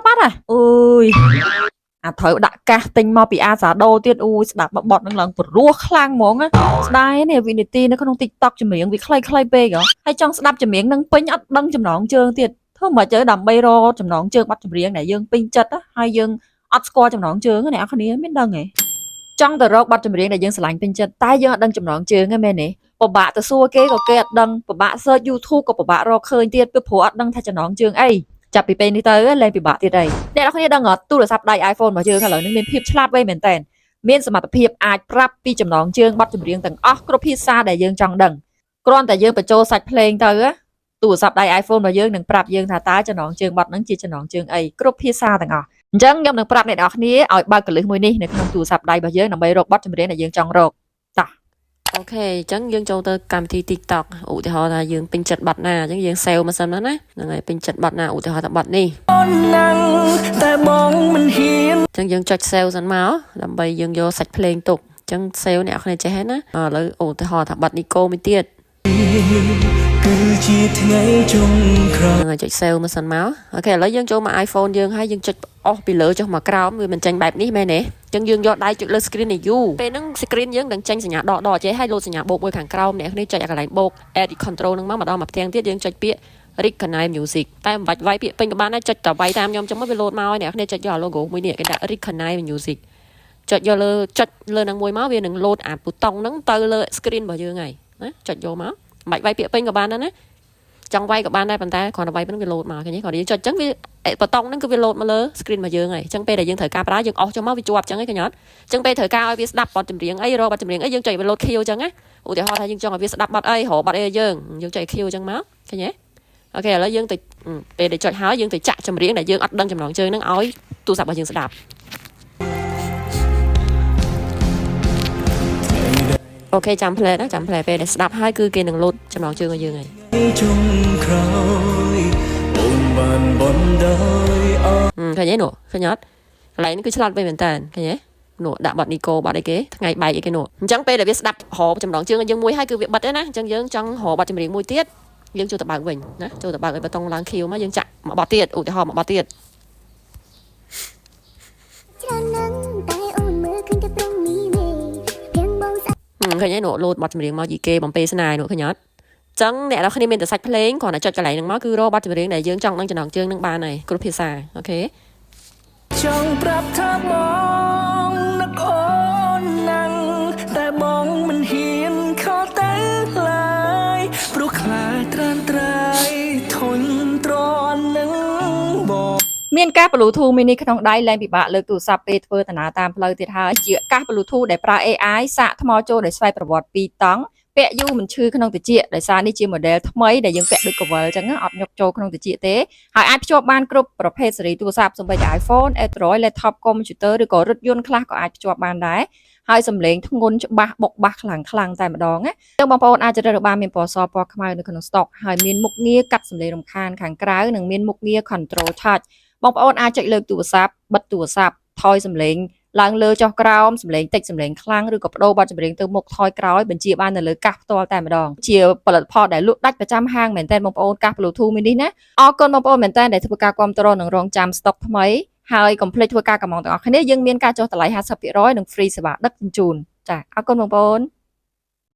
បាត់ហ่ะអើយអាត្រូវដាក់កាសទិញមកពីអាសាដូទៀតអូយស្ដាប់បត់នឹងឡើងព្រោះខ្លាំងហ្មងណាស្ដាយនេះវិនាទីនៅក្នុង TikTok ចម្រៀងវាខ្លីៗពេកហ៎ហើយចង់ស្ដាប់ចម្រៀងនឹងពេញអត់ដឹងចំណងជើងទៀតធ្វើមិនទៅដើម្បីរកចំណងជើងបទចម្រៀងដែលយើងពេញចិត្តហើយយើងអត់ស្គាល់ចំណងជើងអ្នកគ្នាមានដឹងទេចង់ទៅរកបទចម្រៀងដែលយើងស្រឡាញ់ពេញចិត្តតែយើងអត់ដឹងចំណងជើងទេមែនទេពិបាកទៅសួរគេក៏គេអត់ដឹងពិបាក search YouTube ក៏ពិបាករកឃើញទៀតពីព្រោះអត់ដឹងថាចំណងជើងអីចាប់ពីពេលនេះទៅលែងពិបាកទៀតអីអ្នកនរគ្នាដឹងអត់ទូរស័ព្ទដៃ iPhone របស់យើងឥឡូវនេះមានភាពឆ្លាតវៃមែនតើមានសមត្ថភាពអាចប្រាប់ពីចំណងជើងបទចម្រៀងទាំងអស់គ្រប់ភាសាដែលយើងចង់ដឹងគ្រាន់តែយើងបញ្ចូលសាច់ភ្លេងទៅទូរស័ព្ទដៃ iPhone របស់យើងនឹងប្រាប់យើងថាតើចំណងជើងបទហ្នឹងជាចំណងជើងអីគ្រប់ភាសាទាំងអស់អញ្ចឹងខ្ញុំនឹងប្រាប់អ្នកនរគ្នាឲ្យបើកកលឹះមួយនេះនៅក្នុងទូរស័ព្ទដៃរបស់យើងដើម្បីរកបទចម្រៀងដែលយើងចង់រកតោះ OK អញ្ចឹងយើងចូលទៅកម្មវិធី TikTok ឧទាហរណ៍ថាយើងពេញចិត្តបទណាអញ្ចឹងយើង save មកសិនណាណាហ្នឹងហើយពេញចិត្តបទណាឧទាហរណ៍ថាបទនេះ អូនណាំងតែបងមិនហ៊ាន អញ្ចឹងយើងចុច save សិនមកដើម្បីយើងយកសាច់ភ្លេងទុកអញ្ចឹង save អ្នកនរគ្នាចេះហើយណាឥឡូវឧទាហរណ៍ថាបទនីកូមួយទៀត គឺជាថ្ងៃចុងក្រោយ ហ្នឹងហើយចុច save មកសិនមក OK ឥឡូវយើងចូលមក iPhone យើងហើយយើងចុចអស់ពីលើចុះមកក្រោមវាមិនចេញបែបនេះមែនទេអញ្ចឹងយើងយកដៃចុចលើ screen នេះយូរពេលហ្នឹង screen យើងនឹងចេញសញ្ញាដកដកចេះហើយលោតសញ្ញាបូកមួយខាងក្រោមអ្នកនេះចុចអាកន្លែងបូក add control ហ្នឹងមកម្ដងមកផ្ទាំងទៀតយើងចុចពាក្យ recognize music តែមិនបាច់វាយពាក្យពេញក៏បានដែរចុចតែវាយតាមខ្ញុំចឹងមកវាលោតមកហើយអ្នកនេះចុចយក logo មួយនេះគេដាក់ recognize music ចុចយកលើចុចលើនឹងមួយមកវានឹងលោតអាប៊ូតុងហ្នឹងទៅលើ screen របស់យើងហើយណាចុចយកមកមិនបាច់វាយពាក្យពេញក៏បានដែរណាចង់វាយក៏បានដែរប៉ុន្តែគ្រាន់តែវាយប៉ុណ្្នឹងវាលោតមកឃើញទេគ្រាន់តែយើងចុចអញ្ចឹងវាប៊ូតុងហ្នឹងគឺវាលោតមកលើ screen របស់យើងហើយអញ្ចឹងពេលដែលយើងត្រូវការប្រើយើងអស់ចុះមកវាជាប់អញ្ចឹងឯងឃើញអត់អញ្ចឹងពេលត្រូវការឲ្យវាស្ដាប់បទចម្រៀងអីរកបទចម្រៀងអីយើងចុចវាលោតខៀវអញ្ចឹងណាឧទាហរណ៍ថាយើងចង់ឲ្យវាស្ដាប់បទអីរកបទអីឲ្យយើងយើងចុចខៀវអញ្ចឹងមកឃើញទេOK ឥឡូវយើងទៅពេលដែលចុចហើយយើងទៅចាក់ចម្រៀងដែលយើងអត់ដឹងចំណងជើងហ្នឹងឲ្យទូរស័ព្ទរបស់យើងស្ដាប់ OK ចាំភ្លែតណាចាំភ្លែតពេលដែលស្ដាប់ហើយគឺគេនឹងលោតចំណងជើងឲ្យយើងហើយ ចុងក្រោយអូនបានបណ្ដោយអ ឃើញទេនោះឃើញអត់កន្លែងនេះគឺឆ្លាតវៃមែនតើឃើញទេនោះដាក់បទនីកូបទអីគេថ្ងៃបែកអីគេនោះអញ្ចឹងពេលដែលវាស្ដាប់រកចំណងជើងឲ្យយើងមួយហើយគឺវាបិទទេណាអញ្ចឹងយើងចង់រកបទចម្រៀងមួយទៀតយើងចូលទៅបើកវិញណាចូលទៅបើកឲ្យបតុងឡើងខៀវមកយើងចាក់មួយបទទៀតឧទាហរណ៍មួយបទទៀត ច្រើនណាស់តែអូនមើលឃើញតែព្រមនេះមេភៀងបងស្អាត ឃើញទេនោះលោតបទចម្រៀងមកយីគេបំពេស្នេហ៍នោះឃើញអត់ចឹងអ្នកនរគ្នាមានតែសាច់ភ្លេងគ្រាន់តែចុចកន្លែងហ្នឹងមកគឺរកបទចម្រៀងដែលយើងចង់ដឹងចំណងជើងហ្នឹងបានហើយគ្រប់ភាសា OK ចង់ប្រាប់ថាបងនឹកអូនណាំងតែបងមិនហ៊ានខលទៅឡើយព្រោះខ្លាចត្រានត្រៃធុញទ្រាន់នឹងបង មានកាស Bluetooth mini ក្នុងដៃលែងពិបាកលើកទូរស័ព្ទពេលធ្វើដំណើរតាមផ្លូវទៀតហើយជាកាស Bluetooth ដែលប្រើ AI សាកថ្មចូលដោយស្វ័យប្រវត្តិ2តង់ពាក់យូរមិនឈឺក្នុងត្រចៀកដោយសារនេះជា model ថ្មីដែលយើងពាក់ដូចកវលអញ្ចឹងណាអត់ញុកចូលក្នុងត្រចៀកទេហើយអាចភ្ជាប់បានគ្រប់ប្រភេទស៊េរីទូរស័ព្ទសូម្បីតែ iPhone Android laptop computer ឬក៏រថយន្តខ្លះក៏អាចភ្ជាប់បានដែរហើយសំឡេងធ្ងន់ច្បាស់បុកបាសខ្លាំងខ្លាំងតែម្ដងណាចឹងបងប្អូនអាចជ្រើសរើសបានមានពណ៌សពណ៌ខ្មៅនៅក្នុង stock ហើយមានមុខងារកាត់សំឡេងរំខានខាងក្រៅនិងមានមុខងារ control touch បងប្អូនអាចចុចលើកទូរស័ព្ទបិទទូរស័ព្ទថយសំឡេងឡើងលើចុះក្រោមសំឡេងតិចសំឡេងខ្លាំងឬក៏ប្ដូរបទចម្រៀងទៅមុខថយក្រោយបញ្ជាបាននៅលើកាសផ្ទាល់តែម្ដងជាផលិតផលដែលលក់ដាច់ប្រចាំហាងមែនទែនបងប្អូនកាស Bluetooth មួយនេះណាអរគុណបងប្អូនមែនទែនដែលធ្វើការគាំទ្រនិងរងចាំស្តុកថ្មីហើយកុំភ្លេចធ្វើការកម្មង់ទាំងអស់គ្នាយើងមានការចុះតម្លៃ50%និង free សេវាដឹកជញ្ជូនចាអរគុណបងប្អូន។